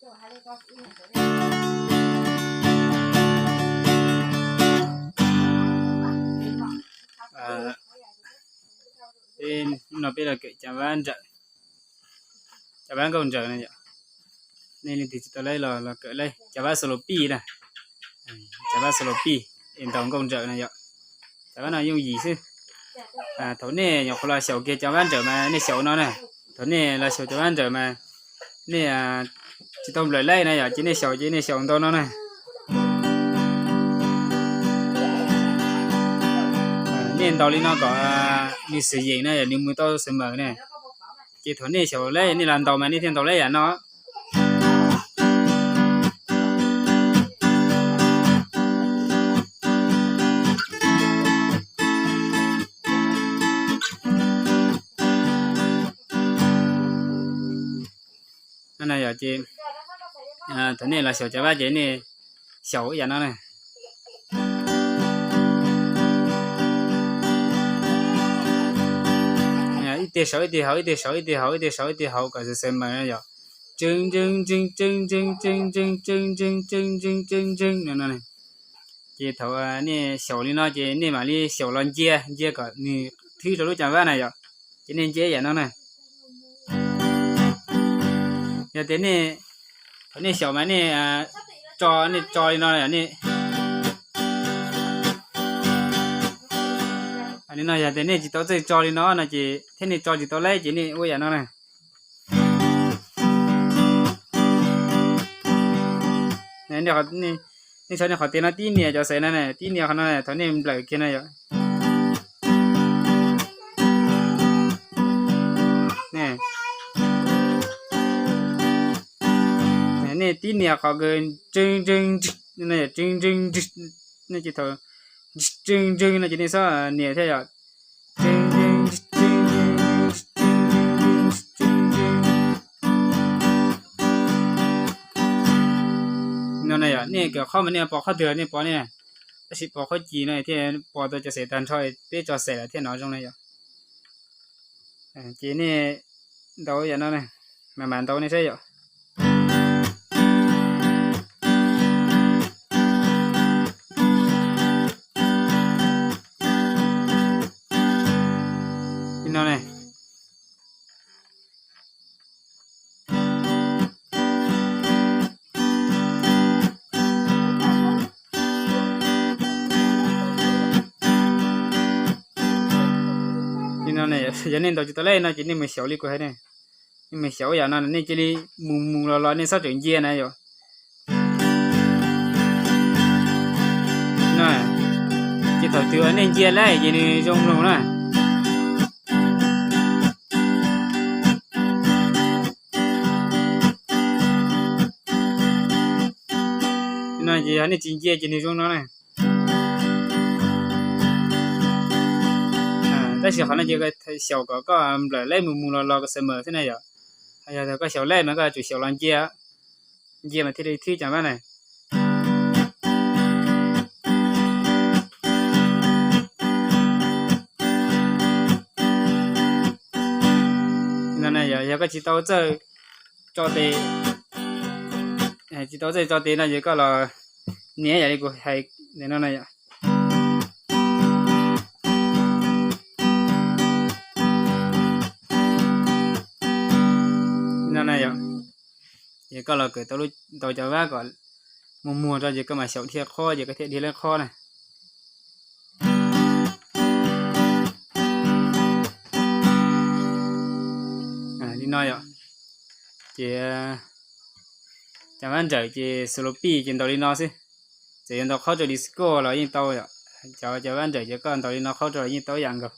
No peb los kawm cov vab nrawm, cov vab nkauj nrawm na yom. Nej leej twg tsis tau laib los los kawm laib cov vab xo los pij na, cov vab xo los pij es ntaus nkauj nrawm na yom. Cov vab no yooj yim xwb. Thaum nej nyuam qhuav los xyaum kiag cov vab nrawm mas nej xyaum no na. Thaum nej los xyaum cov vab nrawm mas nej tsis tau nplawm laib na yom, ces nej xyaum ces nej xyaum ntau no na. Nej ntaus li no kom nws xwm yeem na yom, nws mus tau xwm mawm na. Ces thaum nej xyaum laib nej los ntaus mas nej thiaj ntaus laib yam no. No yog ces thaum nej los xyaum cov vab ces nej xyaum ib yam no na. Ib teg saum ib teg hauv, ib teg saum ib teg hauv, ib teg saum ib teg hauv kom xwm xwm mawm no yog tseeb ntseeb ntseeb tseeb ntseeb tseeb ntseeb tseeb ntseeb tseeb ntseeb ntseeb ntseeb no na. Ces thaum nej xyaum li no ces nej mam li xyaum los ncia, ncia kom nws thwb rau lub cov vab na yom. Ces nej ncia ib yam no na. Yog tias nej, thaum nej xyaum mas nej tso, nej tso li no, li no yog tias nej tsis tau txawj tso li no no ces thiab nej tso tsis tau laib ces nej ua yam no na. Nej saib nej qhov tiag no tib nias cov xees no na, tib nias qhov no na, thaum nej nplawm kiag no yom. Nej tib nias qhov kws tseeb ntseeg, tseeb ntseeg, nej ces thaum tseeb ntseeg no ces nej txhob nias thiab yom. No na yom, nej kawm qhob mas nej pom qhob twg nej pom ne, tab sis pom qhob ci no thiaj pom tau cov xees tag nrho, peb tso xees lawm thiaj hnov zoo na yom. Ces nej ntaus yam no, mam mam ntaus nej saib yom. Li no ne. Li no ne, yog nej ntaus tsis tau lej no ces nej mus xyaum li kuv hais ne. Nej mus xyaum yam no nej cia li mus mus los los nej txhob tseem ncia na yom. Ces thaum twg nej ncia lej ces nws zoo mloog na. No ces yog nej tsis ncia ces nws zoo no na. Tab sis qhov no ces xyaum kom koj nplawm lej mus mus los los kom xav mawm xwb na yom. Yog koj xyaum lej mas koj tsum xyaum los ncia, ncia mas thiaj li thwb cov vab na. No yog koj tsis tau txawj tso tes, tsis tau txawj tso tes no ces koj los nias yam li kuv hais no na yom. No na yom, ces koj los kawm tau lub, tau cov vab kom muag muag rau ces koj mam xyaum dhia qhob ces koj thiaj dhia lej qhob na. Li no yom, ces cov vab nrawm ces xus laus pij ces ntaus li no xwb. Txawm yuav ntaus qhob rau disco los yeej tau yom. Cov, cov vab nrawm ces koj ntaus li no qhob rau los yeej tau ib yam nkaus.